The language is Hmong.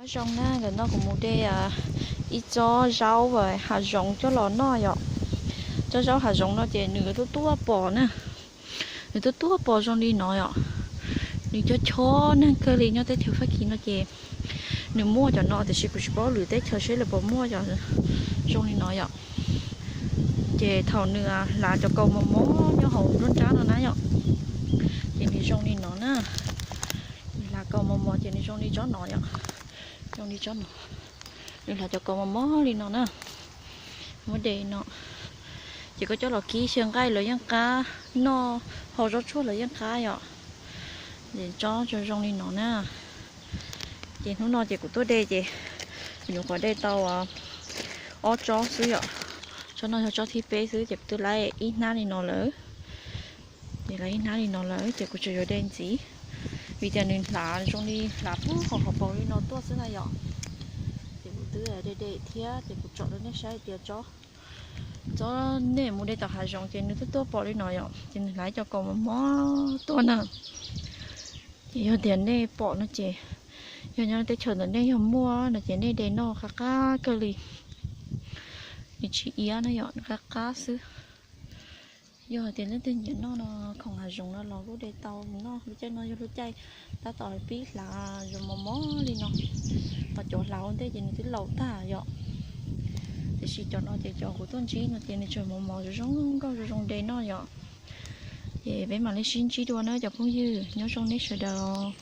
Zoo na, ntawm no kuv mus de ib tsob zaub hav zoov coj los noj yom. Tsob zaub hav zoov no ces nws tuaj tuaj pom na, nws tuaj tuaj pom zoo li no yom. Nws cov chob neeg kawg li nyob teb chaws Fab Kis no ces nws muaj cov no tiam sis kuv tsis paub lwm teb chaws seb lawv puas muaj cov zoo li no yom. Ces thaum nws hlav cov kaus mos mos nyob hauv nruab nrab no na yom, ces nws zoo li no na. Nws hlav kaus mos mos ces nws zoo li tsob no yom, zoo li tsob no. Nws hlav cov kaus mos mos li no na, muab de no, ces koj coj los kib xyaw nqaij los yeej qab, noj hau zaub tsuag los yeej qab yom. Ces tsob zoo zoo li no na. Ces hnub no ces kuv tuaj de ces kuv nyuam qhuav de tau ob tsob xwb yom. Tsob no yog tsob thib peb xwb ces kuv twb laib ib hnab li no lawm. Ces laib ib hnab li no lawm ces kuv tseem yuav de ntxiv, vim tias nws hlav zoo li hlav pub qhov qhov paus li no tuaj xwb na yom. Ces kuv twb de de thiab ces kuv tsom rau nej saib tias tsob, tsob nej mus de tom hav zoov ces nws tuaj tuaj pom li no yom, ces nws hlav cov kaus mos mos tuaj na. Ces yog tias nej pom no ces, yog nyob teb chaws ntawm nej yog muaj no ces nej de noj qab qab kawg li. Nws tsis iab na yom, nws qab qab xwb. Yog hais tias leej twg nyiam noj no, khoom hav zoov no los kuj de tau noj. Lub caij no yog lub caij tab tom pib hlav zoo mos mos li no, ho cov hlav ua ntej ces nws twb laus tag yom. Tiam sis cov no ces cov kuv tuaj ntsib no ces nws tseem mos mos zoo zoo nkauj zoo zoo de noj yom. Ces peb mam li sib ntsib dua na cov phooj ywg, nyob zoo nej sawv daws.